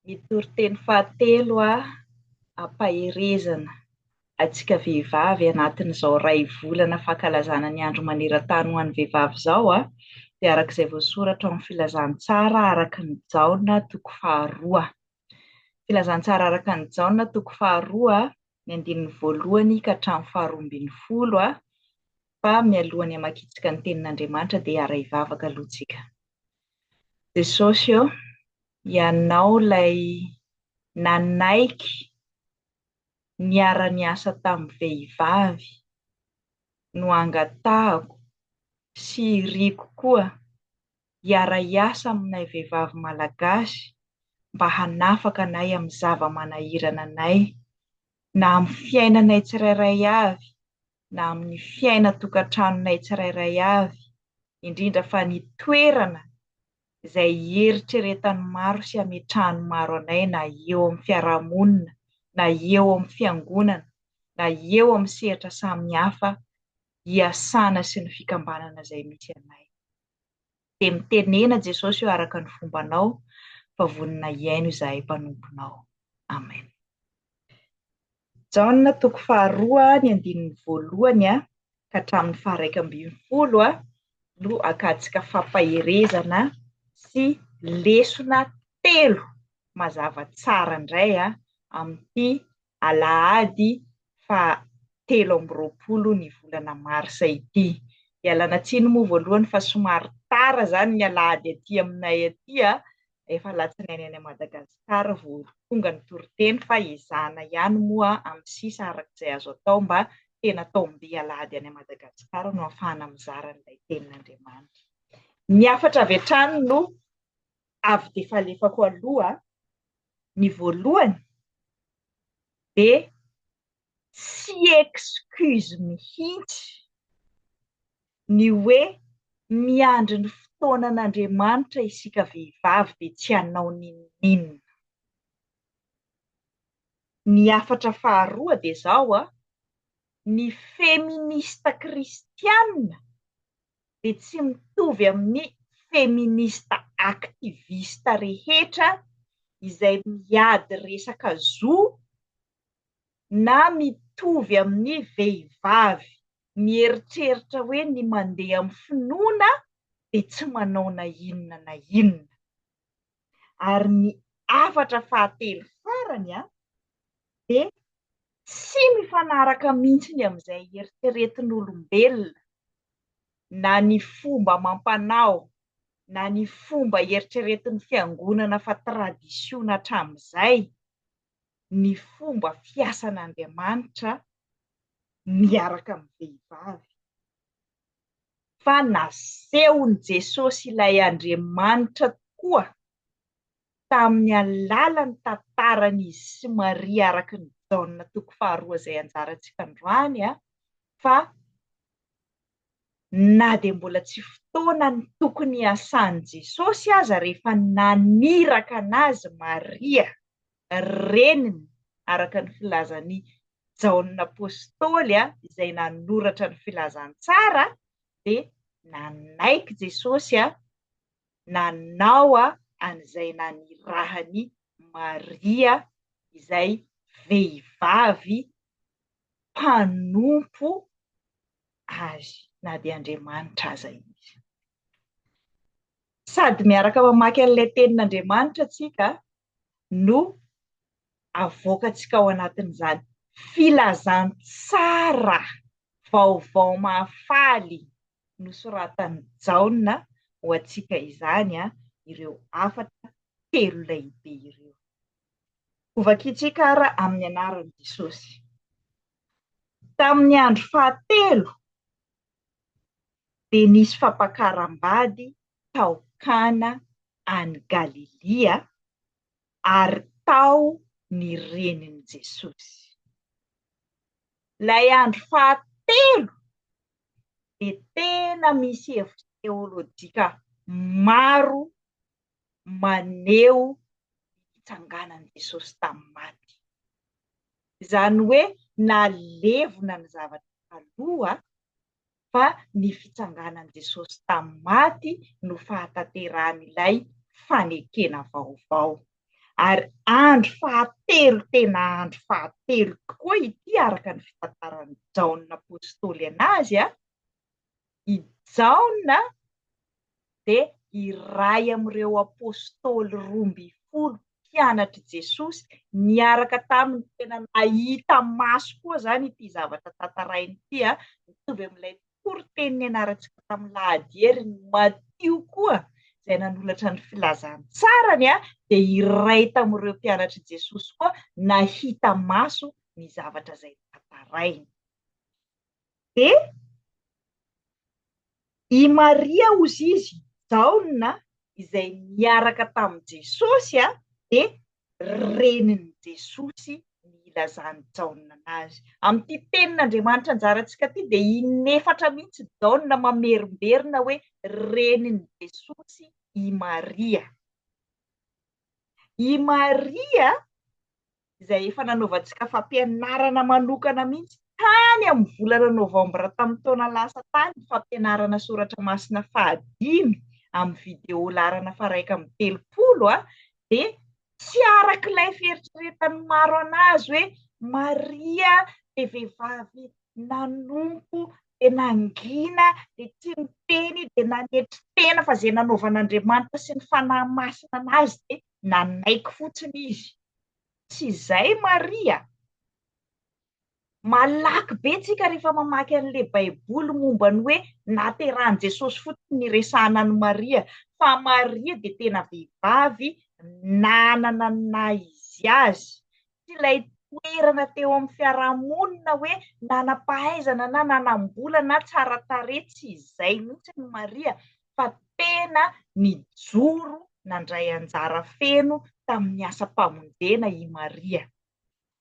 Ny toriteny fahatelo ampaherezana antsika vehivavy anatin'izao iray volana fankalazana ny andro maneran-tany ho an'ny vehivavy izao dia araka izay voasoratra ao amin'ny filazantsara araka ny Jaona toko faharoa. Filazantsara araka ny Jaona toko faharoa, ny andininy voalohany ka hatramin'ny faharoa ambin'ny folo, fa mialohan'ny hamakiantsika ny tenin'Andriamanitra dia hiara-hivavaka aloha tsika. Jesosy ô, Ianao ilay nanaiky niara-niasa tamin'ny vehivavy no angatahako sy iriko koa hiara-hiasa aminay vehivavy malagasy mba hanafaka anay amin'ny zava-manahirana anay na amin'ny fiainanay tsirairay avy na amin'ny fiainan-tokantranonay tsirairay avy, indrindra fa ny toerana izay hieritreretan'ny maro sy hametrahan'ny maro anay na eo amin'ny fiarahamonina, na eo amin'ny fiangonana, na eo amin'ny sehatra samihafa iasana sy ny fikambanana izay misy anay. Dia mitenena Jesosy eo araka ny fombanao fa vonona hihaino izahay mpanomponao. Amen. Jaona toko faharoa ny andininy voalohany ka hatramin'ny faharaika ambin'ny folo no akantsika fampaherezana sy lesona telo mazava tsara indray amin'ity alahady faha 23 ny volana marsa ity. Ialana tsiny moa voalohany fa somary tara izany ny alahady aty aminay aty, efa alatsinainy any Madagasikara vao tonga ny toriteny fa ezahana ihany moa amin'ny sisa araka izay azo atao mba tena taom-by alahady any Madagasikara no ahafahana mizara an'ilay tenin'Andriamanitra. Ny hafatra avy hatrany no avy dia efa alefako aloha, ny voalohany dia tsy excuse mihitsy ny hoe miandry ny fotoanan'Andriamanitra isika vehivavy dia tsy hanao n'inon'inona. Ny hafatra faharoa dia izao, ny feminista kristiana dia tsy mitovy amin'ny feminista activiste rehetra izay miady resaka zo na mitovy amin'ny vehivavy mieritreritra hoe ny mandeha amin'ny finoana dia tsy manao na inona na inona. Ary ny hafatra fahatelo farany dia tsy mifanaraka mihitsy amin'izay eritreretin'olombelona na ny fomba amam-panao na ny fomba eritreretin'ny fiangonana fa tradisiona hatramin'izay ny fomba fiasan'Andriamanitra miaraka amin'ny vehivavy. Fa nasehon'i Jesosy ilay Andriamanitra tokoa tamin'ny alalan'ny tantaran'izy sy Maria araka ny Jaona toko faharoa izay anjarantsika androany fa na dia mbola tsy fotoana ny tokony hiasan'i Jesosy aza rehefa naniraka an'azy Maria reniny araka ny filazan'i Jaona Apostoly izay nanoratra ny filazantsara dia nanaiky Jesosy nanao an'izay nanirahan'i Maria izay vehivavy mpanompo azy na dia Andriamanitra aza izy. Sady miaraka mamaky an'ilay tenin'Andriamanitra tsika no avoakantsika ao anatin'izany filazantsara vaovao mahafaly nosoratan'i Jaona ho antsika izany ireo hafatra telo lehibe ireo. Hovakintsika ara amin'ny anaran'i Jesosy. Tamin'ny andro fahatelo dia nisy fampakaram-bady tao Kana any Galilia, ary tao ny renin'i Jesosy. Ilay andro fahatelo dia tena misy hevitra teolojika maro maneho ny fitsanganan'i Jesosy tamin'ny maty. Izany hoe nalevina ny zavatra taloha fa ny fitsanganan'i Jesosy tamin'ny maty no fahatanterahan'ilay fanekena vaovao. Ary andro fahatelo, tena andro fahatelo tokoa ity araka ny fitantaran'i Jaona Apostoly anazy, i Jaona dia iray amin'ireo Apostoly 12 mpianatr'i Jesosy niaraka taminy, tena nahita maso koa izany ity zavatra tantarainy ity, mitovy amin'ilay toriteny nianarantsika tamin'ny lahady hery, ny Matio koa izay nanolatra ny filazantsarany dia iray tamin'ireo mpianatr'i Jesosy koa nahita maso ny zavatra izay tantarainy. Dia i Maria hozy izy, Jaona izay niaraka tamin'i Jesosy dia renin'i Jesosy ny ilazan'i Jaona anazy. Amin'ity tenin'Andriamanitra anjarantsika ity dia inefatra mihitsy Jaona mamerimberina hoe renin'i Jesosy i Maria. I Maria izay efa nanaovantsika fampianarana manokana mihitsy tany amin'ny volana novambra tamin'ny taona lasa tany, fampianarana soratra masina fahadimy amin'ny vidéo laharana faha-31, dia tsy araka ilay fieritreretan'ny maro an'azy hoe Maria dia vehivavy nanompo dia nangina dia tsy niteny dia nanetry tena fa izay nanaovan'Andriamanitra sy ny Fanahy Masina an'azy dia nanaiky fotsiny izy. Tsy izay Maria. Malaky be tsika rehefa mamaky an'ilay Baiboly momba ny hoe nahaterahan'i Jesosy fotsiny ny iresahana an'i Maria, fa Maria dia tena vehivavy nanana ny naha izy azy. Tsy ilay toerana teo amin'ny fiarahamonina hoe nanam-pahaizana na nanam-bola na tsara tarehy, tsy izay mihitsy ny Maria, fa tena nijoro nandray anjara feno tamin'ny asam-pamonjena i Maria.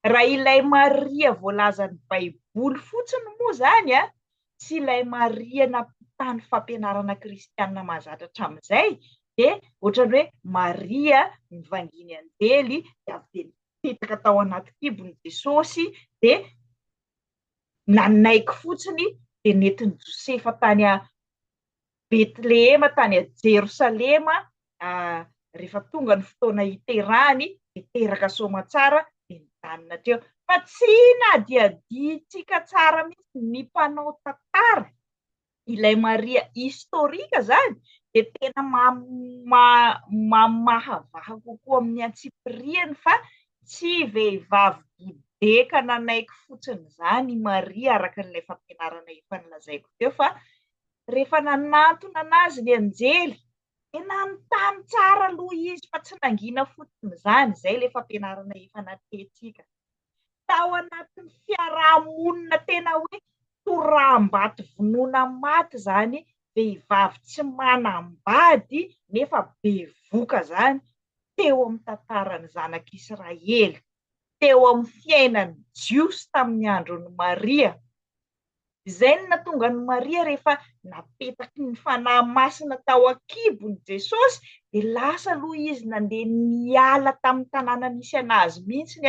Raha ilay Maria voalazan'ny Baiboly fotsiny moa izany, sy ilay Maria nampitany fampianarana kristiana mahazatra hatramin'izay, dia ohatran'ny hoe Maria nivanginy anjely, dia avy dia nipetaka tao anaty kibony Jesosy, dia nanaiky fotsiny, dia nentin'i Josefa tany Betlehema tany Jerosalema, rehefa tonga ny fotoana hiterahany dia teraka soamatsara dia nijanona hatreo. Fa tsy nadiadintsika tsara mihitsy ny mpanao tantara, ilay Maria historique izany dia tena mamahavaha kokoa amin'ny antsipiriany fa tsy vehivavy bodeka nanaiky fotsiny izany i Maria araka an'ilay fampianarana efa nolazaiko teo fa Rehefa nanantona anazy ny anjely, dia nanontany tsara aloha izy fa tsy nangina fotsiny izany, izay ilay fampianarana efa natrehintsika. Tao anatin'ny fiaraha-monina tena hoe toraham-bato vonoina maty izany vehivavy tsy manambady nefa bevoka izany teo amin'ny tantaran'ny zanak'Israely, teo amin'ny fiainan'ny Jiosy tamin'ny andron'i Maria. Izay no nahatonga an'i Maria rehefa napetaky ny Fanahy Masina tao an-kibony Jesosy dia lasa aloha izy nandeha niala tamin'ny tanàna nisy an'azy mihitsy,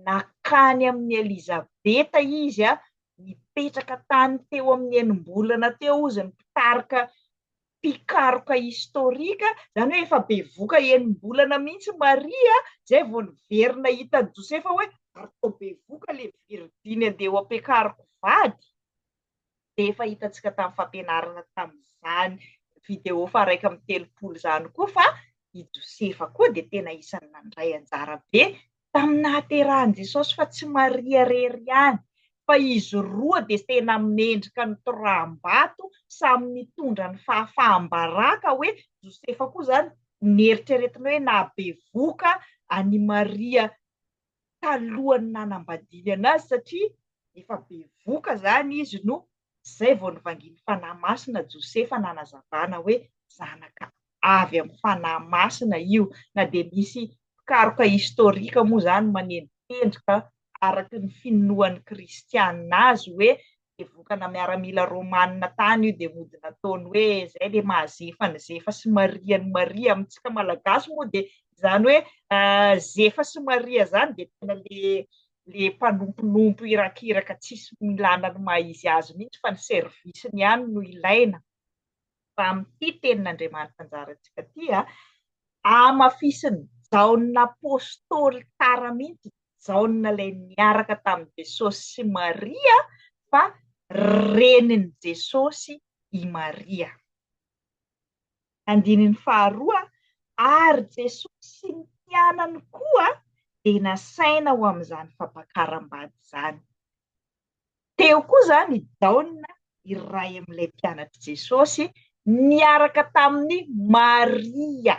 nankany amin'i Elizabeta izy, nipetraka tany teo amin'ny enim-bolana teo hozy ny mpitarika mpikaroka historique, izany hoe efa bevoka enim-bolana mihitsy Maria izay vao niverina hitan'i Josefa hoe ary toa bevoka ilay virijiny andeha ho ampiakariko vady, dia efa hitantsika tamin'ny fampianarana tamin'izany vidéo faha 31 izany koa fa i Josefa koa dia tena isan'ny nandray anjara be tamin'ny nahaterahan'i Jesosy fa tsy Maria irery ihany fa izy roa dia tena mendrika ny toraham-bato, samy nitondra ny fahafaham-baraka hoe Josefa koa izany neritreretina hoe nahabevoka an'i Maria talohan'ny nanambadiany anazy satria efa bevoka izany izy no izay vao nivangian'ny Fanahy Masina Josefa nanazavana hoe zanaka avy amin'ny Fanahy Masina io, na dia misy mpikaroka historique moa izany manendrikendrika araka ny finoan'ny kristiana azy hoe bevokana miaramila romana tany io dia mody nataony hoe izay ilay maha Zefa an'i Zefa sy Maria an'i Maria, amintsika malagasy moa dia izany hoe Zefa sy Maria izany dia tena le le mpanomponompo irakiraka tsisy ilana ny maha izy azy mihitsy fa ny service-ny ihany no ilaina. Fa amin'ity tenin'Andriamanitra anjarantsika ity, hamafisin'i Jaona Apostoly tsara mihitsy, Jaona ilay niaraka tamin'i Jesosy sy Maria fa renin'i Jesosy i Maria. Andininy faharoa, Ary Jesosy sy ny mpianany koa dia nasaina ho amin'izany fampakaram-bady izany. Teo koa izany i Jaona, iray amin'ilay mpianatr'i Jesosy, niaraka tamin'i Maria.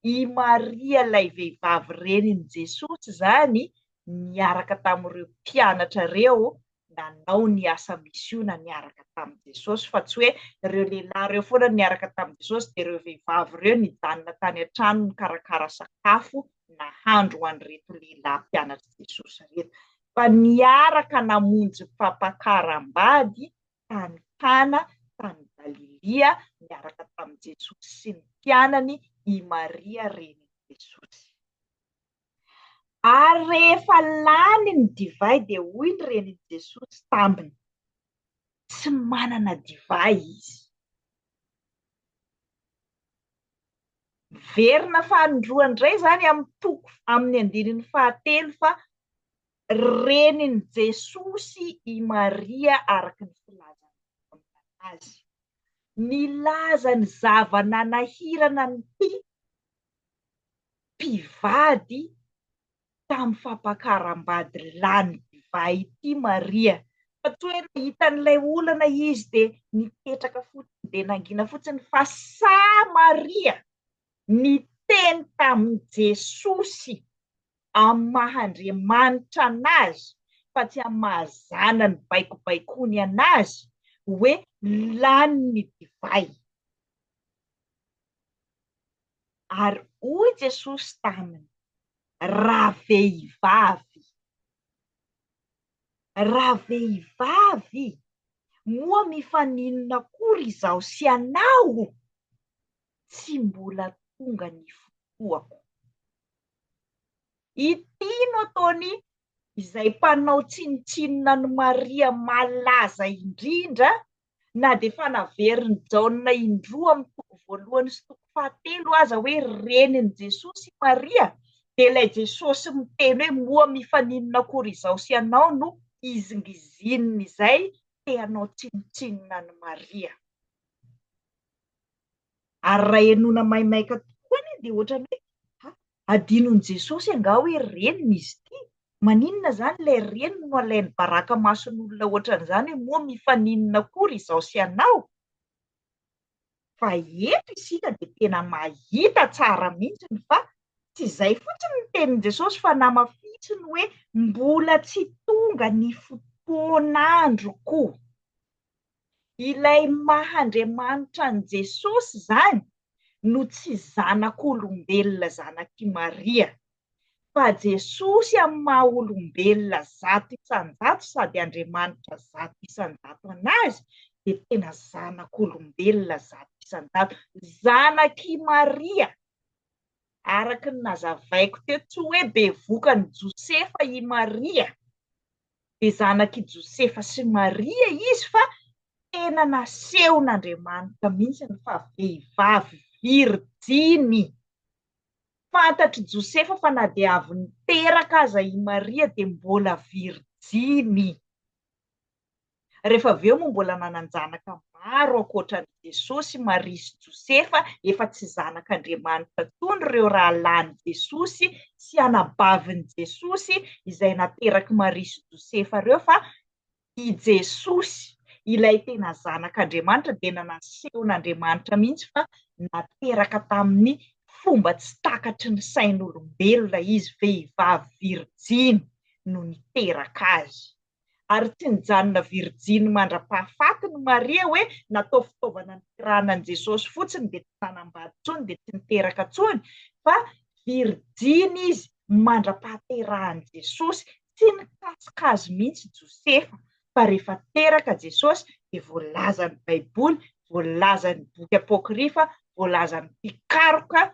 I Maria ilay vehivavy renin'i Jesosy izany niaraka tamin'ireo mpianatra ireo nanao ny asa misiona niaraka tamin'i Jesosy, fa tsy hoe ireo lehilahy ireo foana niaraka tamin'i Jesosy dia ireo vehivavy ireo nijanona tany an-trano nikarakara sakafo nahandro ho an'ireto lehilahy mpianatr'i Jesosy ireto, fa niaraka namonjy fampakaram-bady tany Kana, tany Galilia, niaraka tamin'i Jesosy sy ny mpianany i Maria renin'i Jesosy. Ary rehefa lany ny divay dia hoy ny renin'i Jesosy taminy, Tsy manana divay izy. Miverina fanindroany indray izany amin'ny toko amin'ny andininy fahatelo fa renin'i Jesosy i Maria araka ny filazan'i Jaona azy. Nilaza ny zava-nanahirana an'ity mpivady tamin'ny fampakaram-bady lany divay ity Maria. Fa tsy hoe nahita an'ilay olana izy dia nipetraka fotsiny dia nangina fotsiny fa sahy Maria niteny tamin'i Jesosy amin'ny maha Andriamanitra an'azy fa tsy amin'ny maha zanany baikobaikoany an'azy hoe lany ny divay. Ary hoy Jesosy taminy, Ravehivavy, ravehivavy, moa mifaninona akory izaho sy ianao? Tsy mbola tonga ny fotoako. Ity no ataony izay mpanao tsinontsinona an'i Maria malaza indrindra na dia efa naverin'i Jaona indroa amin'ny toko voalohany sy toko fahatelo aza hoe renin'i Jesosy i Maria, dia ilay Jesosy miteny hoe moa mifaninona akory izaho sy ianao no izingizinin'izay te hanao tsinontsinona an'i Maria. Ary raha henoina maimaika tokoa anie dia ohatran'ny hoe ha, adinon'i Jesosy angaha hoe reniny izy ity? Maninona izany ilay reniny no alainy baraka mason'olona ohatran'izany hoe moa mifaninona akory izaho sy ianao? Fa eto isika dia tena mahita tsara mihitsy fa tsy izay fotsiny ny tenin'i Jesosy fa namafisiny hoe mbola tsy tonga ny fotoan'androko. Ilay maha Andriamanitra an'i Jesosy izany no tsy zanak'olombelona zanak'i Maria, fa Jesosy amin'ny maha olombelona 100% sady Andriamanitra 100% an'Azy dia tena zanak'olombelona 100%, zanak'i Maria, araka ny nazavaiko teo, tsy hoe bevokan'i Josefa i Maria, dia zanak'i Josefa sy Maria izy fa tena nasehon'Andriamanitra mihitsy fa vehivavy virjiny. Fantatr'i Josefa fa na dia avy niteraka aza i Maria dia mbola virjiny. Rehefa avy eo moa mbola nanan-janaka maro ankoatra an'i Jesosy, Maria sy Josefa, efa tsy zanak'Andriamanitra intsony ireo rahalahin'i Jesosy sy anabavin'i Jesosy izay naterak'i Maria sy Josefa ireo fa i Jesosy ilay tena zanak'Andriamanitra dia nanasehon'Andriamanitra mihitsy fa nateraka tamin'ny fomba tsy takatry ny sain'olombelona izy, vehivavy virjiny no niteraka azy. Ary tsy nijanona virjiny mandra-pahafatiny Maria hoe natao fitaovana niterahana an'i Jesosy fotsiny dia tsy nanambady intsony dia tsy niteraka intsony fa virjiny izy mandra-pahaterahan'i Jesosy, tsy nikasika azy mihitsy Josefa fa rehefa teraka Jesosy dia voalazan'ny Baiboly, voalazan'ny boky apokrifa, voalazan'ny mpikaroka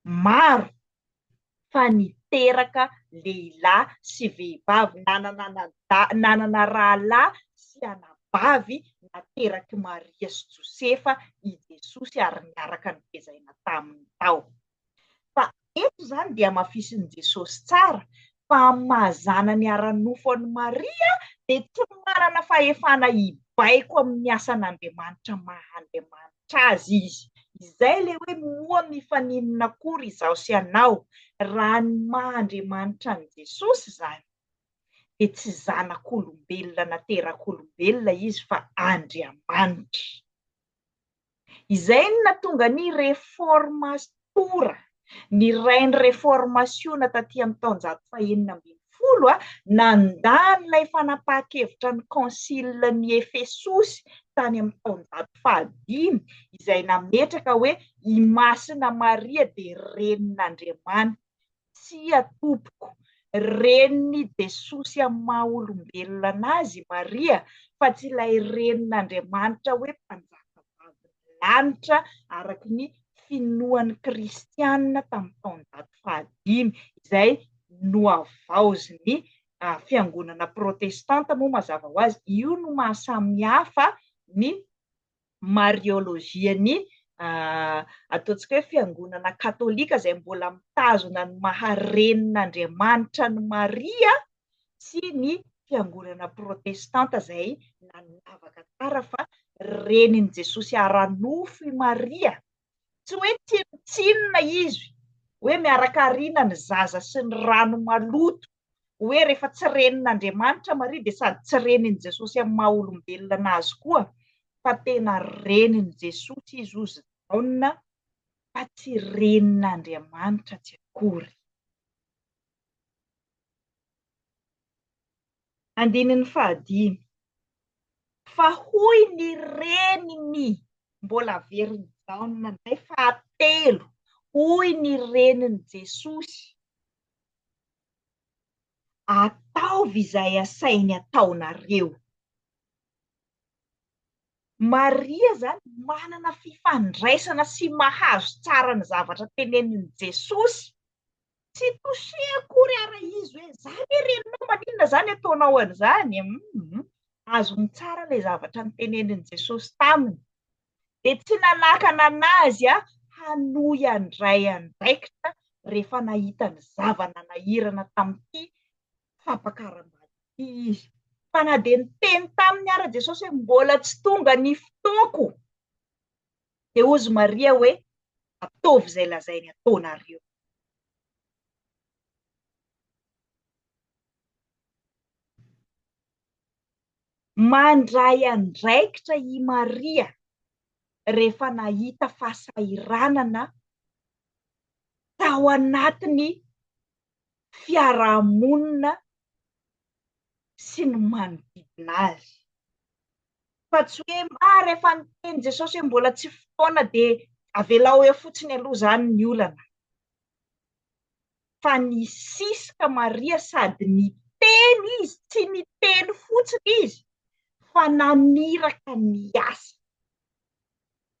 maro fa niteraka lehilahy sy vehivavy, nanana anadahy, nanana rahalahy sy anabavy naterak'i Maria sy Josefa i Jesosy ary niaraka notezaina taminy tao. Fa eto. Eto izany dia hamafisin'i Jesosy tsara fa amin'ny maha zanany ara-nofo an'i Maria dia tsy manana fahefana hibaiko amin'ny asan'Andriamanitra maha Andriamanitra azy izy. Izay ilay hoe moa mifaninona akory izaho sy ianao raha ny maha Andriamanitra an'i Jesosy izany dia tsy zanak'olombelona naterak'olombelona izy fa Andriamanitra. Izay no nahatonga ny Reformatora, ny rain'ny Reformasiona taty amin'ny taonjato fahenina ambin'ny folo, nandà an'ilay fanapahan-kevitra ny Kaonsilin'i Efesosy tany amin'ny taonjato fahadimy, izay nametraka hoe i Masina Maria dia Renin'Andriamanitra. Tsia tompoko, renin'i Jesosy amin'ny maha olombelona an'azy i Maria fa tsy ilay renin'Andriamanitra hoe mpanjakavavin'ny lanitra araka ny finoan'ny kristianina tamin'ny taonjato fahadimy izay nohavaozin'ny fiangonana protestanta moa mazava ho azy io no maha samy hafa ny mariolojian'ny ataontsika hoe fiangonana katolika izay mbola mitazona ny maha renin'Andriamanitra an'i Maria sy ny fiangonana protestanta izay nanavaka tsara fa renin'i Jesosy ara-nofo i Maria. Tsy hoe tsinontsinona izy, hoe miaraka ariana ny zaza sy ny rano maloto, hoe rehefa tsy renin'Andriamanitra Maria dia sady tsy renin'i Jesosy amin'ny maha olombelona anazy koa, fa tena renin'i Jesosy izy hozy Jaona fa tsy renin'Andriamanitra tsy akory. Andininy fahadimy. Fa hoy ny reniny, mbola averin'i Jaona indray fahatelo, hoy ny renin'i Jesosy, Ataovy izay asainy ataonareo. Maria izany manana fifandraisana sy mahazo tsara ny zavatra tenenin'i Jesosy. Tsy touché akory ara izy hoe za ve reninao maninona zany ataonao an'izany? Hum, azony tsara ilay zavatra notenenin'i Jesosy taminy. Dia tsy nanakana an'azy hanohy handray andraikitra rehefa nahita ny zava-nanahirana tamin'ity fampakaram-bady ity izy. Fa na dia niteny taminy ara Jesosy hoe mbola tsy tonga ny fotoako, dia hozy Maria hoe ataovy izay lazainy ataonareo. Mandray andraikitra i Maria rehefa nahita fahasahiranana tao anatin'ny fiarahamonina sy ny manodidina azy. Fa tsy hoe ah rehefa niteny Jesosy hoe mbola tsy fotoana dia avelao eo fotsiny aloha izany ny olana. Fa nisisika Maria sady niteny izy, tsy niteny fotsiny izy fa naniraka ny asa.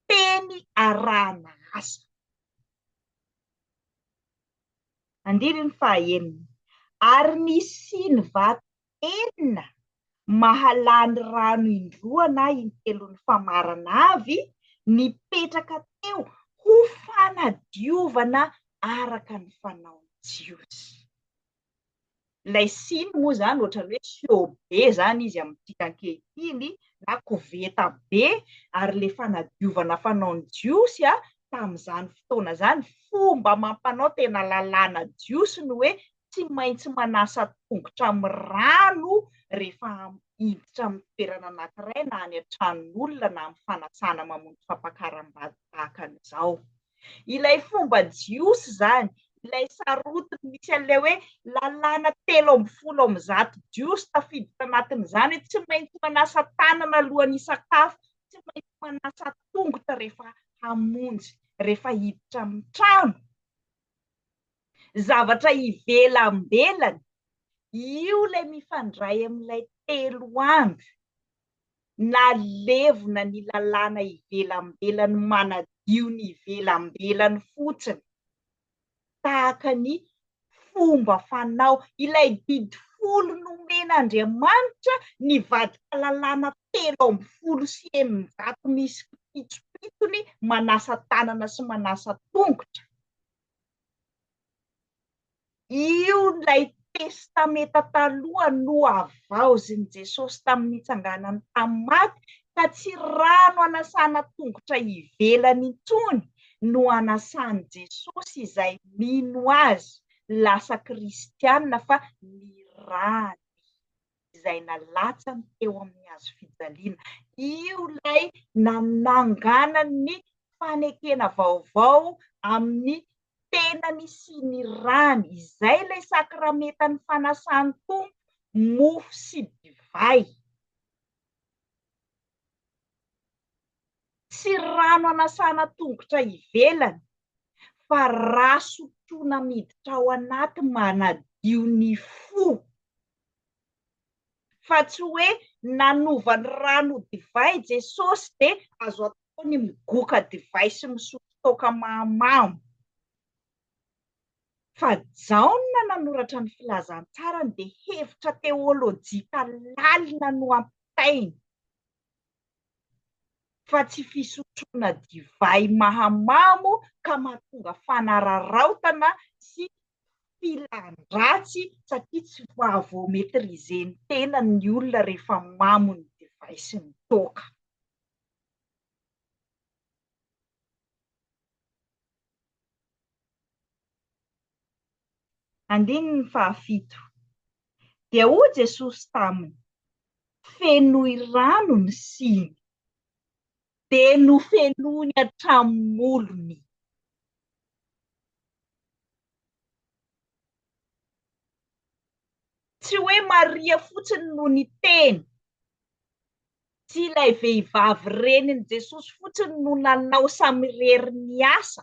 Teny arahana asa. Andininy fahaenina. Ary nisy siny vato enina mahalany rano indroa na intelon'ny famarana avy nipetraka teo ho fanadiovana araka ny fanaon'ny Jiosy. Ilay siny moa izany ohatran'ny hoe siô be izany izy amintsika ankehitriny na koveta be ary ilay fanadiovana fanaon'ny Jiosy tamin'izany fotoana izany, fomba amam-panao tena lalàna jiosy ny hoe tsy maintsy manasa tongotra amin'ny rano rehefa hiditra amin'ny toerana anankiray na any an-tranon'olona na amin'ny fanasana mamonjy fampakaram-bady tahaka an'izao. Ilay fomba jiosy izany, ilay sarotiny misy an'ilay hoe lalàna 113 jiosy tafiditra anatin'izany hoe tsy maintsy manasa tanana alohan'ny hisakafo, tsy maintsy manasa tongotra rehefa hamonjy, rehefa hiditra amin'ny trano. Zavatra ivelambelany, io ilay mifandray amin'ilay telo andro. Nalevina ny lalàna ivelambelany manadio ny ivelambelany fotsiny, tahaka ny fomba fanao. Ilay didy folo nomen'Andriamanitra nivadika lalàna 613 misy pitsopitsony manasa tanana sy manasa tongotra. ilay Testamenta Taloha nohavaozin'i Jesosy tamin'ny nitsanganany tamin'ny maty, ka tsy rano anasana tongotra ivelany intsony no anasan'i Jesosy izay mino Azy lasa kristiana fa ny rany izay nalatsany teo amin'ny hazo fijaliana. Io ilay nananganany ny fanekena vaovao amin'ny tenany sy ny rany. Izay ilay sakramentan'ny fanasan'ny Tompo, mofo sy divay. Tsy rano anasana tongotra ivelany, fa rà sotroina miditra ao anaty manadio ny fo. Fa tsy hoe nanova ny rano ho divay Jesosy dia azo atao ny migoka divay sy misotro toaka mahamamo. Fa Jaona nanoratra ny filazantsarany dia hevitra teolojika lalina no ampitainy. Fa tsy fisotroana divay mahamamo ka mahatonga fanararaotana sy filan-dratsy satria tsy mahavoa-maitriser ny tenany ny olona rehefa mamo ny divay sy ny toaka. Andininy fahafito. Dia hoy Jesosy taminy, Fenoy rano ny siny. Dia nofenoiny hatramin'ny molony. Tsy hoe Maria fotsiny no niteny, tsy ilay vehivavy renin'i Jesosy fotsiny no nanao samirery ny asa,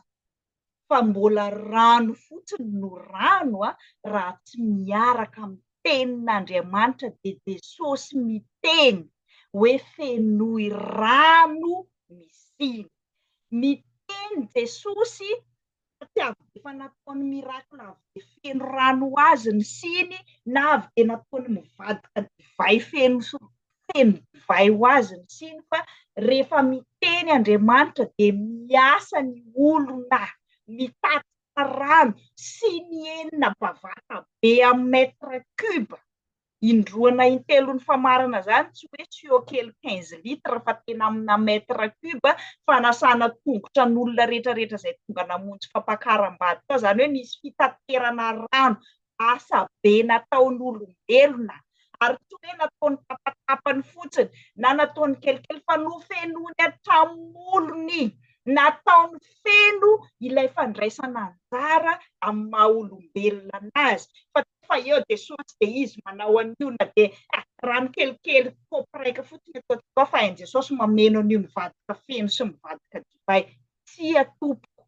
fa mbola rano fotsiny no rano raha tsy miaraka amin'ny tenin'Andriamanitra dia Jesosy miteny hoe fenoy rano ny siny. Miteny Jesosy fa tsy avy dia efa nataony miracle avy dia feno rano ho azy ny siny na avy dia nataony mivadika divay feno feno divay ho azy ny siny fa rehefa miteny Andriamanitra dia miasa ny olona mitatitra rano siny enina bavata be amin'ny mètre cube indroa na intelo ny famarana izany, tsy hoe tuyau kely 15 litres fa tena amina mètre cube fanasana tongotra an'olona rehetra rehetra izay tonga namonjy fampakaram-bady tao, izany hoe nisy fitaterana rano, asa be nataon'olombelona ary tsy hoe nataony tapatapany fotsiny na nataony kelikely fa nofenoiny hatramin'ny molony, nataony feno ilay fandraisana anjara amin'ny maha olombelona anazy fa fa eo Jesosy dia izy manao an'io na dia rano kelikely kaopy raika fotsiny ataontsika ao fa hain'i Jesosy mameno an'io mivadika feno sy mivadika divay. Tsia tompoko.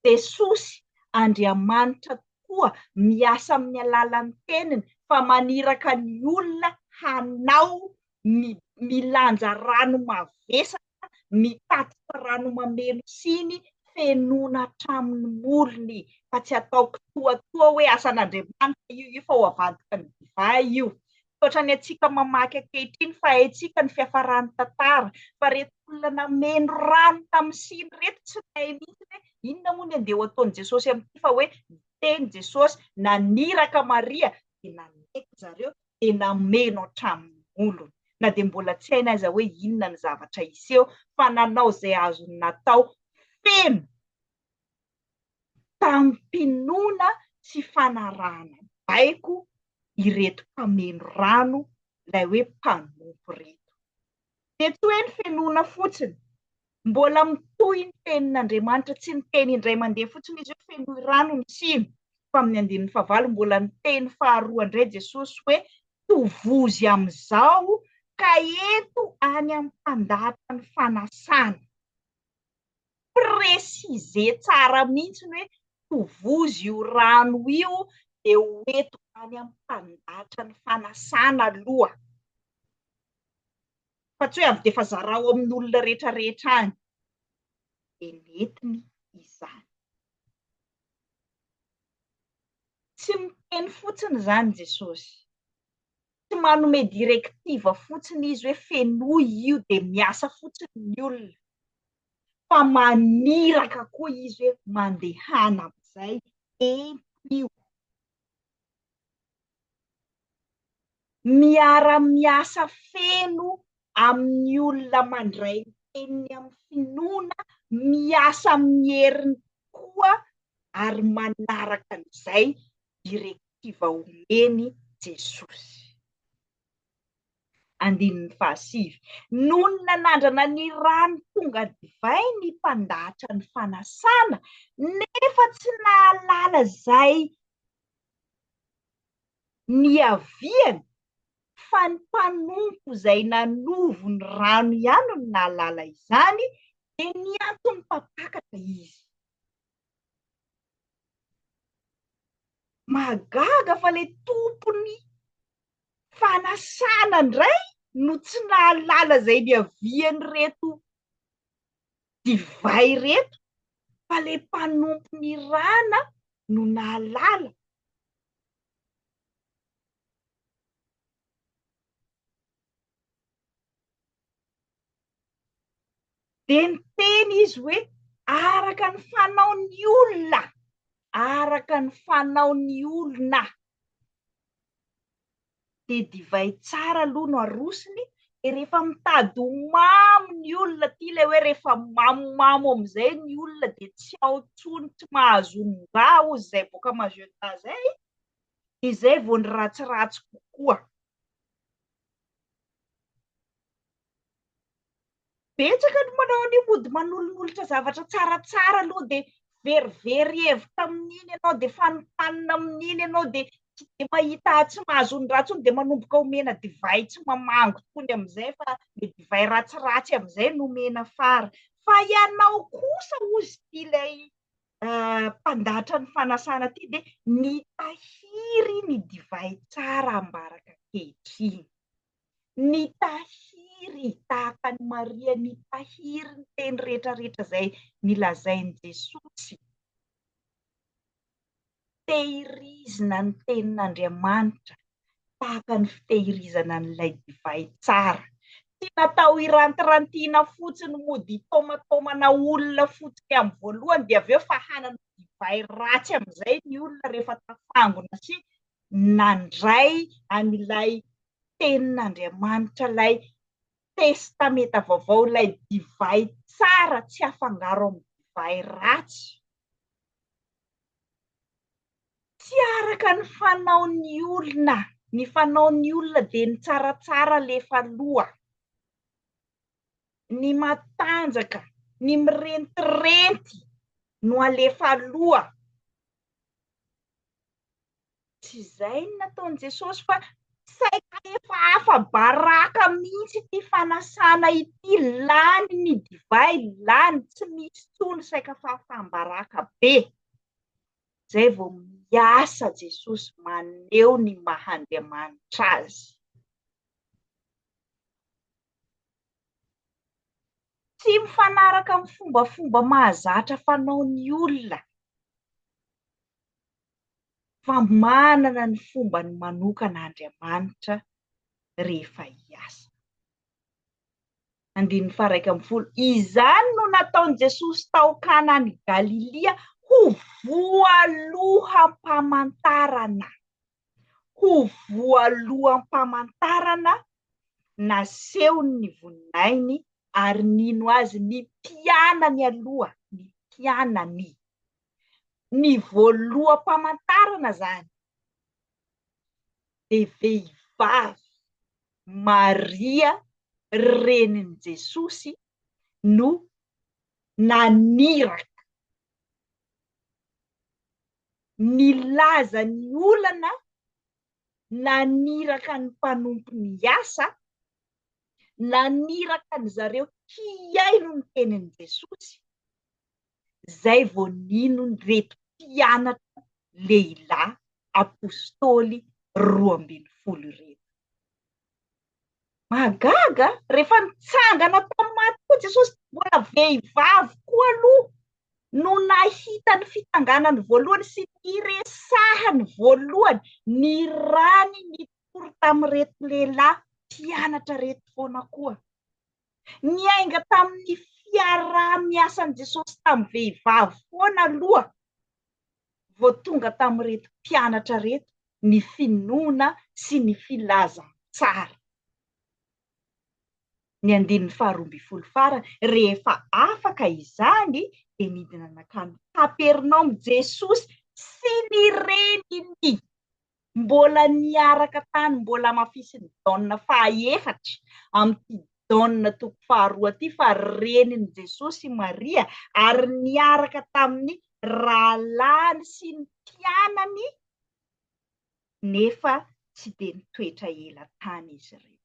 Jesosy Andriamanitra tokoa miasa amin'ny alalan'ny teniny fa maniraka ny olona hanao milanja rano mavesatra mitatitra rano mameno siny fenoina hatramin'ny molony fa tsy atao kitoatoa hoe asan'Andriamanitra io io fa ho avadika ny divay io. Mihoatra ny antsika mamaky ankehitriny fa haintsika ny fiafaran'ny tantara fa reto olona nameno rano tamin'ny siny reto tsy nahay mihitsy hoe inona moa ny andeha ho ataon'i Jesosy amin'ity fa hoe niteny Jesosy naniraka Maria dia nanaiky zareo dia nameno hatramin'ny molony, na dia mbola tsy hainy aza hoe inona ny zavatra hiseho, fa nanao izay azony natao feno tamim-pinoana sy fanarahana baiko ireto mpameno rano, ilay hoe mpanompo ireto. Dia tsy hoe ny finoana fotsiny. Mbola mitohy ny tenin'Andriamanitra, tsy niteny indray mandeha fotsiny izy hoe fenoy rano ny siny, fa amin'ny andininy fahavalo mbola niteny faharoa indray Jesosy hoe tovozy amin'izao ka ento any amin'ny mpandahatra ny fanasana. Préciser tsara mihitsy ny hoe tovozy io rano io dia ho ento any amin'ny mpandahatra ny fanasana aloha. Fa tsy hoe avy dia efa zarao amin'ny olona rehetra rehetra any. Dia nentiny izany. Tsy miteny fotsiny izany Jesosy. Tsy manome directive fotsiny Izy hoe fenoy io dia miasa fotsiny ny olona. Fa maniraka koa Izy hoe mandehana amin'izay, ento io. Miara-miasa feno amin'ny olona mandray ny teniny amin'ny finoana, miasa amin'ny heriny tokoa ary manaraka an'izay direktiva omeny Jesosy. Andininy fahasivy. Nony nanandrana ny rano tonga divay ny mpandahatra ny fanasana, nefa tsy nahalala izay niaviany, fa ny mpanompo izay nanovo ny rano ihany no nahalala izany, dia niantso ny mpampakatra izy. Mahagaga fa ilay tompon'ny fanasana indray no tsy nahalala izay niavian'ireto divay ireto, fa ilay mpanompo nirahana no nahalala. Dia niteny izy hoe, araka ny fanaon'ny olona, araka ny fanaon'ny olona. Dia divay tsara aloha no arosony, dia rehefa mitady ho mamo ny olona, ity ilay hoe rehefa mamomamo amin'izay ny olona dia tsy ao intsony, tsy mahazo onon-drà hozy izay boaka Majunta izay, dia izay vao ny ratsiratsy kokoa. Betsaka ny manao an'io mody manolonolotra zavatra tsaratsara aloha dia verivery hevitra amin'iny ianao dia fanimpanina amin'iny ianao dia tsy dia mahita tsy mahazo ny ratsy dia manomboka omena divay tsy mamango tony amin'izay fa le divay ratsiratsy amin'izay no omena fara. Fa ianao kosa hozy ity ilay mpandahatra ny fanasana ity dia nitahiry ny divay tsara ambaraka ankehitriny. Nitahiry tahaka an'i Maria nitahiry ny teny rehetra rehetra izay nilazain'i Jesosy. Tehirizina ny tenin'Andriamanitra tahaka ny fitehirizana an'ilay divay tsara. Tsy natao hirantirantiana fotsiny mody hitaomataomana olona fotsiny amin'ny voalohany dia avy eo fahanana divay ratsy amin'izay ny olona rehefa tafangona sy nandray an'ilay tenin'Andriamanitra, ilay Testamenta Vaovao, ilay divay tsara tsy afangaro amin'ny divay ratsy. Tsy araka ny fanaon'ny olona, ny fanaon'ny olona dia ny tsaratsara alefa aloha, ny matanjaka, ny mirentirenty no alefa aloha. Tsy izay no nataon'i Jesosy fa saika efa afa-baraka mihitsy ity fanasana ity, lany ny divay, lany, tsy misy intsony, saika fahafaham-baraka be. Izay vao miasa Jesosy maneho ny maha Andriamanitra azy. Tsy mifanaraka amin'ny fombafomba mahazatra fanaon'ny olona. fa manana ny fombany manokana Andriamanitra rehefa hiasa. Andininy faha-11, Izany no nataon'i Jesosy tao Kana any Galilia ho voaloham-pamantarana. Ho voaloham-pamantarana nasehony ny voninahiny ary nino azy ny mpianany aloha, ny mpianany. Ny voaloham-pamantarana izany dia vehivavy Maria renin'i Jesosy no naniraka, nilaza ny olana, naniraka ny mpanompony hiasa, naniraka an-dry zareo hihaino ny tenin'i Jesosy. Izay vao nino ireto mpianatra lehilahy apostoly 12 ireto. Mahagaga, rehefa nitsangana tamin'ny maty koa Jesosy, mbola vehivavy koa aloha no nahita ny fitsanganany voalohany sy niresahany voalohany, ny rany nitory tamin'ireto lehilahy mpianatra ireto foana koa. Niainga tamin'ny fiaraha-miasan'i Jesosy tamin'ny vehivavy foana aloha vao tonga tamin'ireto mpianatra ireto ny finoana sy ny filazantsara. tsara. Ny andininy faharoambinifolo farany, rehefa afaka izany dia nidina nankany Kapernaomy Jesosy sy ny reniny. Mbola niaraka tany, mbola hamafisin'i Jaona fahaefatra amin'ity Jaona toko faharoa ity fa renin'i Jesosy i Maria ary niaraka tamin'ny rahalahiny sy ny mpianany nefa tsy dia nitoetra ela tany izy ireo.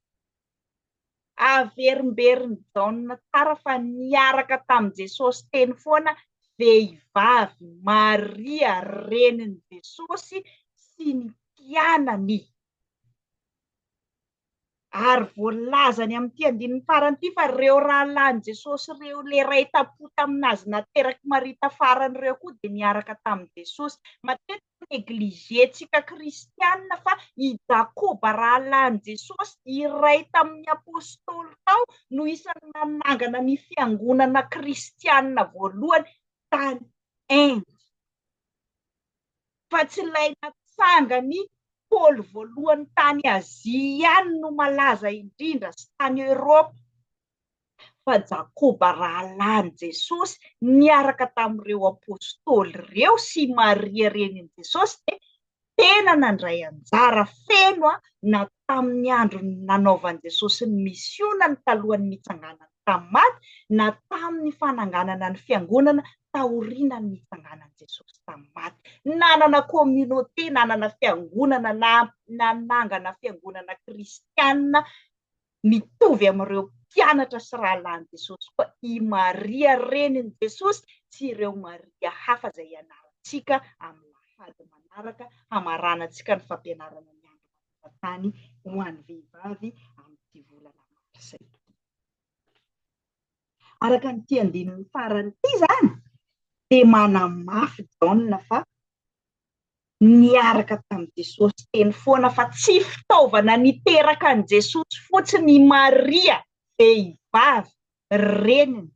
Averimberin'i Jaona tsara fa niaraka tamin'i Jesosy teny foana vehivavy Maria renin'i Jesosy sy ny mpianany. Ary voalazany amin'ity andininy farany ity fa ireo rahalahin'i Jesosy ireo ilay iray tam-po tamin'azy naterak'i Maria tafarany ireo koa dia niaraka tamin'i Jesosy. Matetika negliger-tsika kristiana fa i Jakoba rahalahin'i Jesosy iray tamin'ny apostoly tao no isan'ny nanangana ny fiangonana kristiana voalohany tany Inde. Fa tsy ilay natsangan'i Paoly voalohany tany Azia ihany no malaza indrindra sy tany Eoropa, fa Jakoba rahalahin'i Jesosy niaraka tamin'ireo apostoly ireo sy Maria renin'i Jesosy dia tena nandray anjara feno na tamin'ny andro nanaovan'i Jesosy ny misionany talohan'ny nitsanganany tamin'ny maty na tamin'ny fananganana ny fiangonana taorian'ny nitsanganan'i Jesosy tamin'ny maty. Nanana communauté, nanana fiangonana, nanangana fiangonana kristiana mitovy amin'ireo mpianatra sy rahalahin'i Jesosy koa i Maria renin'i Jesosy sy ireo Maria hafa izay hianarantsika amin'ny lahady manaraka hamaranantsika ny fampianarana ny andro maneran-tany ho an'ny vehivavy amin'ity volana marsa ity. Araka an'ity andininy farany ity izany dia manamafy Jaona fa niaraka tamin'i Jesosy teny foana fa tsy fitaovana niteraka an'i Jesosy fotsiny i Maria vehivavy reniny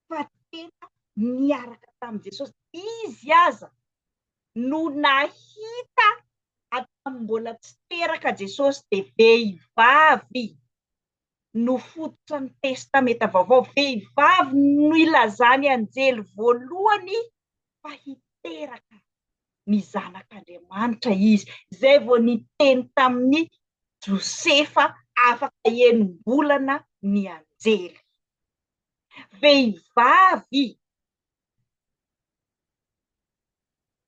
fa tena niaraka tamin'i Jesosy. Izy aza no nahita hatramin'ny mbola tsy teraka Jesosy dia vehivavy no fototra ny Testamenta Vaovao. Vehivavy no ilazan'ny anjely voalohany fa hiteraka ny Zanak'Andriamanitra izy. Izay vao niteny tamin'i Josefa afaka enim-bolana ny anjely. Vehivavy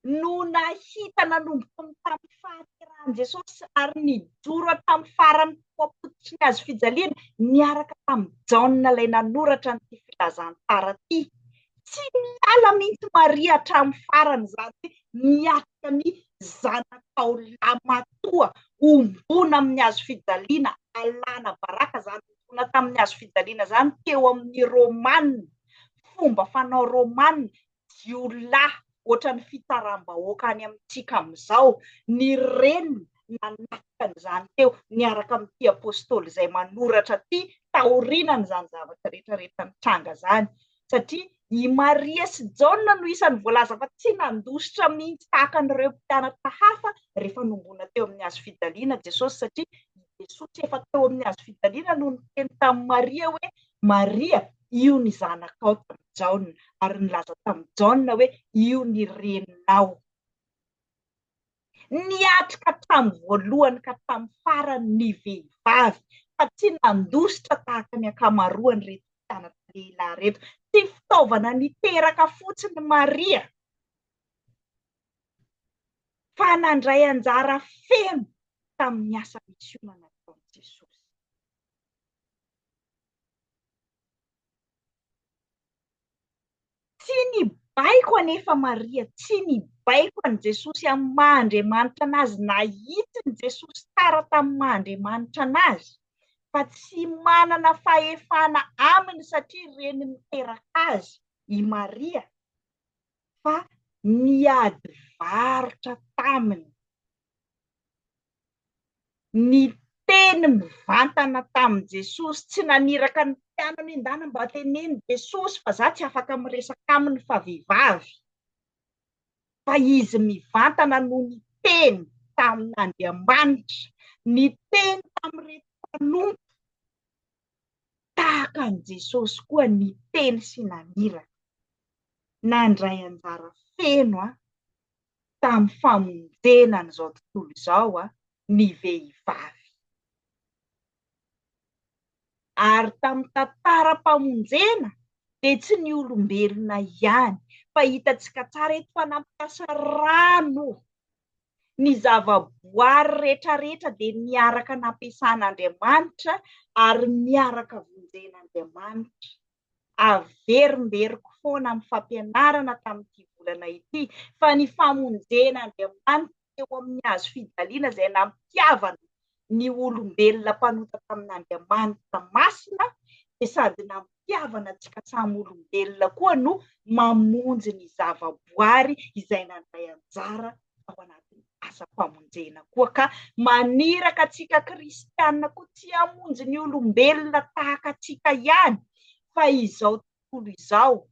no nahita nanomboka ny tamin'ny fahaterahan'i Jesosy ary nijoro hatramin'ny farany teo am-pototry ny hazo fijaliana niaraka tamin'i Jaona ilay nanoratra an'ity filazantsara ity. Tsy niala mihitsy Maria hatramin'ny farany, izany hoe niatrika ny zanakao lahimatoa hombona amin'ny hazo fijaliana, alana baraka izany hombona tamin'ny hazo fijaliana izany teo amin'ny Romana, fomba fanao Romana, jiolahy ohatran'ny fitsaram-bahoaka any amintsika amin'izao, ny reniny nanatrika an'izany teo niaraka amin'ity apostoly izay manoratra ity taorianan'izany zavatra rehetra rehetra nitranga izany, satria i Maria sy Jaona no isan'ny voalaza fa tsy nandositra mihitsy tahaka an'ireo mpianatra hafa rehefa nombona teo amin'ny hazo fijaliana Jesosy, satria i Jesosy efa teo amin'ny hazo fijaliana no niteny tamin'i Maria hoe, Maria, io ny zanakao tamin'i Jaona, ary nilaza tamin'i Jaona hoe, io ny reninao. Niatrika hatramin'ny voalohany ka hatramin'ny farany ny vehivavy, fa tsy nandositra tahaka ny ankamaroan'ireto mpianatra lehilahy ireto. Tsy fitaovana niteraka fotsiny Maria, fa nandray anjara feno tamin'ny asa misiona nataon'i Jesosy. Tsy nibaiko anefa Maria, tsy nibaiko an'i Jesosy amin'ny maha Andriamanitra an'azy, nahitsin'i Jesosy tsara tamin'ny maha Andriamanitra an'azy, fa tsy manana fahefana aminy satria reny niteraka azy i Maria, fa niady varotra taminy. Niteny mivantana tamin'i Jesosy, tsy naniraka ny mpianany hoe ndana mba teneno Jesosy fa za tsy afaka miresaka aminy fa vehivavy, fa izy mivantana no niteny tamin'Andriamanitra. Niteny tamin'ireto mpanompo tahaka an'i Jesosy koa niteny sy naniraka. Nandray anjara feno tamin'ny famonjena an'izao tontolo izao ny vehivavy. Ary tamin'ny tantaram-pamonjena dia tsy ny olombelona ihany fa hitantsika tsara eto fa nampiasa rano. Ny zavaboary rehetrarehetra dia miaraka nampiasan'Andriamanitra ary miaraka vonjen'Andriamanitra. Averimberiko foana amin'ny fampianarana tamin'ity volana ity fa ny famonjen'Andriamanitra teo amin'ny hazo fijaliana izay nampihavana ny olombelona mpanota tamin'Andriamanitra masina dia sady nampihavana antsika samy olombelona koa no mamonjy ny zavaboary izay nandray anjara tao anatin'ny asam-pamonjena koa ka maniraka antsika kristiana koa tsy hamonjy ny olombelona tahaka antsika ihany fa izao tontolo izao.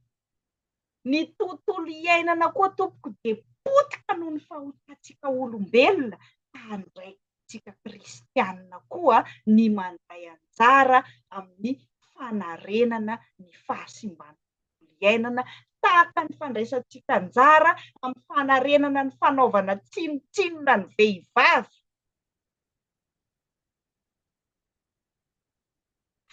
Ny tontolo iainana koa tompoko dia potika noho ny fahotantsika olombelona ka andraikitsika kristianina koa ny mandray anjara amin'ny fanarenana ny fahasimban'ny tontolo iainana tahaka ny fandraisantsika anjara amin'ny fanarenana ny fanaovana tsinontsinona ny vehivavy.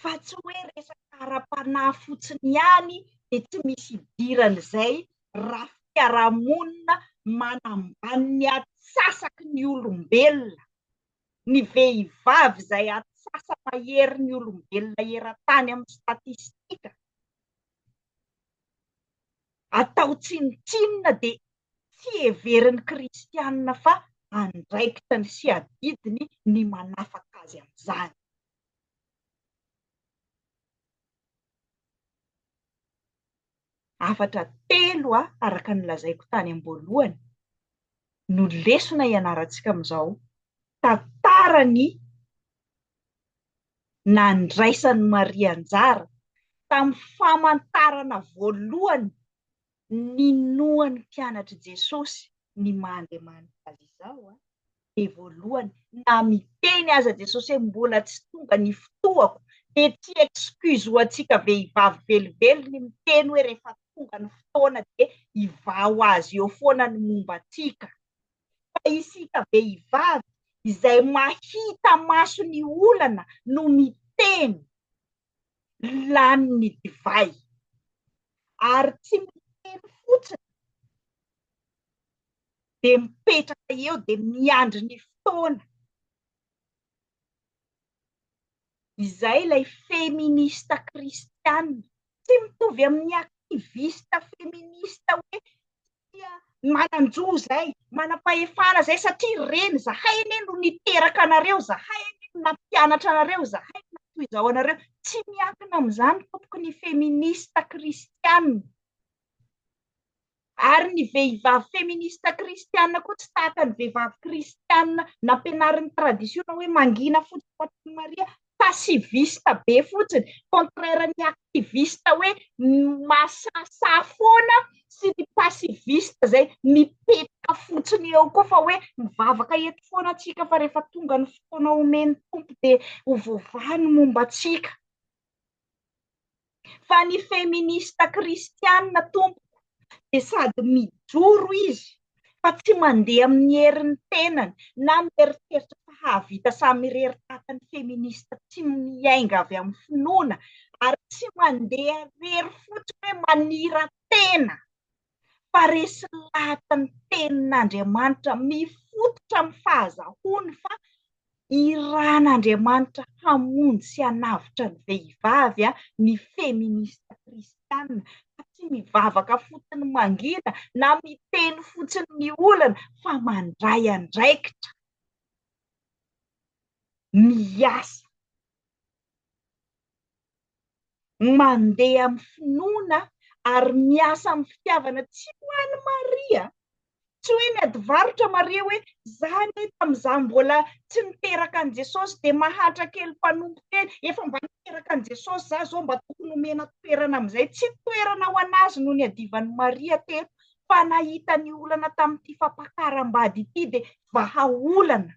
Fa tsy hoe resaka ara-panahy fotsiny ihany dia tsy misy idiran'izay rafi-piarahamonina manambany ny atsasaky ny olombelona, ny vehivavy izay atsasa-maherin'ny olombelona eran-tany amin'ny statistika. Atao tsinontsinona dia tsy heverin'ny kristianina fa andraikitany sy adidiny ny manafaka azy amin'izany. Hafatra telo araka ny nolazaiko tany am-boalohany no lesona ianarantsika amin'izao tantaran'ny nandraisan'i Maria anjara tamin'ny famantarana voalohany ninoan'ny mpianatr'i Jesosy ny maha Andriamanitra azy izao dia voalohany na miteny aza Jesosy hoe mbola tsy tonga ny fotoako dia tsy excuse ho antsika vehivavy velively ny miteny hoe rehefa tonga ny fotoana dia hivaha ho azy eo foana ny momba antsika fa isika vehivavy izay mahita maso ny olana no miteny lany ny divay ary tsy miteny fotsiny dia mipetraka eo dia miandry ny fotoana. Izay ilay feminista kristiana. Tsy mitovy amin'ny activiste feministe hoe tia manan-jo izay, manam-pahefana izay satria reny zahay anie no niteraka anareo, zahay anie no nampianatra anareo, zahay no toy izao anareo. Tsy miankina amin'izany tompoko ny feministe kristiana. Ary ny vehivavy feminista kristiana koa tsy tahaka ny vehivavy kristiana nampianarin'ny tradisiona hoe mangina fotsiny ohatran'i Maria, passiviste be fotsiny, contraire ny activiste hoe masasaha foana sy ny passiviste izay mipetraka fotsiny eo koa fa hoe mivavaka eto foana tsika fa rehefa tonga ny fotoana omen'ny Tompo dia ho voavaha ny momba antsika. Fa ny feminista kristiana tompoko dia sady mijoro izy fa tsy mandeha amin'ny herin'ny tenany na mieritreritra fa hahavita samy irery tahaka ny feminista tsy miainga avy amin'ny finoana ary tsy mandeha irery fotsiny hoe manira-tena fa resy lahatra ny tenin'Andriamanitra mifototra amin'ny fahazahoany fa iran'Andriamanitra hamonjy sy hanavotra ny vehivavy ny feminista kristiana fa tsy mivavaka fotsiny mangina na miteny fotsiny ny olana fa mandray andraikitra miasa. Mandeha amin'ny finoana ary miasa amin'ny fitiavana tsy ho an'i Maria. Tsy hoe niady varotra Maria hoe za anie tamin'izaho mbola tsy niteraka an'i Jesosy dia mahantra kely mpanompo kely, efa mba niteraka an'i Jesosy za zao mba tokony homena toerana amin'izay. Tsy toerana ho an'azy no niadivan'i Maria teto fa nahita ny olana tamin'ity fampakaram-bady ity dia vahaolana.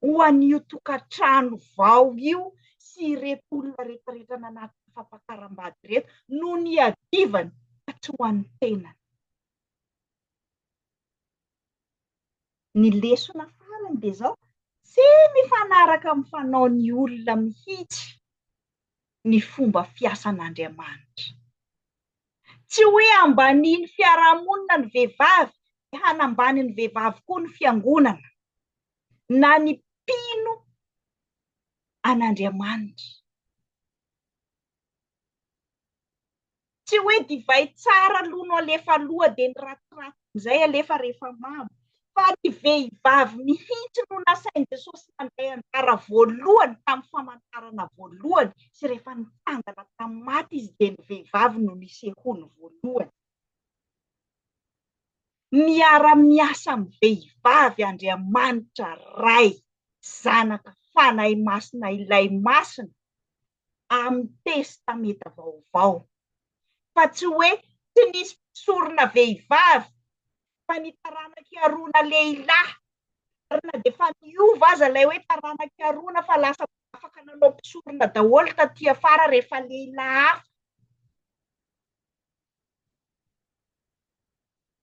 Ho an'io tokantrano vao io sy ireto olona rehetrarehetra nanatrika fampakaram-bady ireto no niadivany fa tsy ho an'ny tenany. Ny lesona farany dia izao, tsy mifanaraka amin'ny fanaon'ny olona mihitsy ny fomba fiasan'Andriamanitra. Tsy hoe ambanian'ny fiarahamonina ny vehivavy dia hanambany ny vehivavy koa ny fiangonana na ny mpino an'Andriamanitra. Tsy hoe divay tsara aloha no alefa aloha dia ny ratsiratsy amin'izay alefa rehefa mamo, fa ny vehivavy mihitsy no nasain'i Jesosy nandray anjara voalohany tamin'ny famantarana voalohany sy rehefa nitsangana tamin'ny maty izy dia ny vehivavy no nisehoany voalohany. Miara-miasa amin'ny vehivavy Andriamanitra Ray, Zanaka, Fanahy Masina Ilay Masina amin'ny Testamenta Vaovao. Fa tsy hoe tsy nisy mpisorona vehivavy fa ny taranak'i Arona lehilahy. Ary na dia efa niova aza ilay hoe taranak'i Arona fa lasa afaka nanao mpisorona daholo taty afara rehefa lehilahy hafa.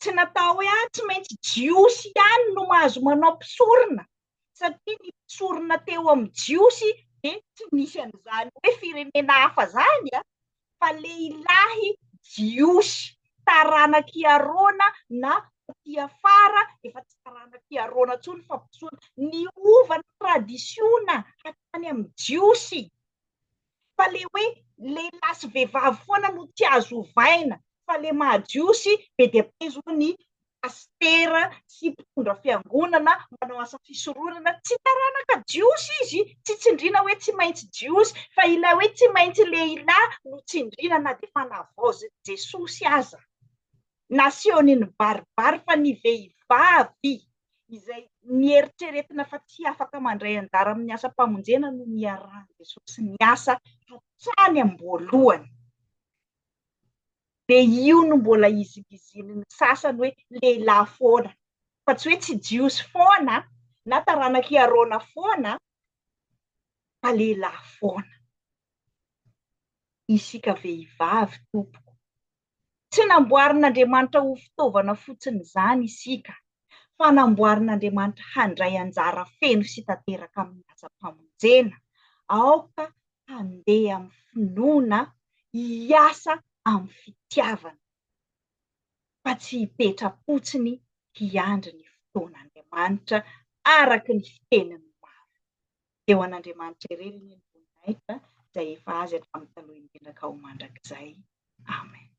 Tsy natao hoe ah, tsy maintsy Jiosy ihany no mahazo manao mpisorona, satria ny mpisorona teo amin'ny Jiosy dia tsy nisy an'izany hoe firenena hafa izany, fa lehilahy Jiosy, taranak'i Arona na taty afara efa tsy taranak'i Arona intsony fa mpisorona. Niova ny tradisiona hatrany amin'ny Jiosy. Fa le hoe lehilahy sy vehivavy foana no tsy azo ovaina, fa le maha jiosy be dia be zao ny pasitera sy mpitondra fiangonana manao asa fisoronana, tsy taranaka jiosy izy, tsy tsindriana hoe tsy maintsy jiosy, fa ilay hoe tsy maintsy lehilahy no tsindriana na dia efa navaozin'i Jesosy aza. Nasehony nibaribary fa ny vehivavy izay nieritreretina fa tsy afaka mandray anjara amin'ny asam-pamonjena no niarahan'i Jesosy niasa hatrany am-boalohany. Dia io no mbola izingizinin'ny sasany hoe lehilahy foana, fa tsy hoe tsy Jiosy foana na taranak'i Arona foana, fa lehilahy foana. Isika vehivavy tompoko, Tsy namboarin'Andriamanitra ho fitaovana fotsiny izany isika, fa namboarin'Andriamanitra handray anjara feno sy tanteraka amin'ny asam-pamonjena. Aoka handeha amin'ny finoana, hiasa amin'ny fitiavana, fa tsy hipetra-potsiny hiandry ny fotoan'Andriamanitra araka ny fitenin'ny maro. Dia ho an'Andriamanitra irery anie ny voninahitra, izay efa Azy hatramin'ny taloha indrindra ka ho mandrakizay. Amen.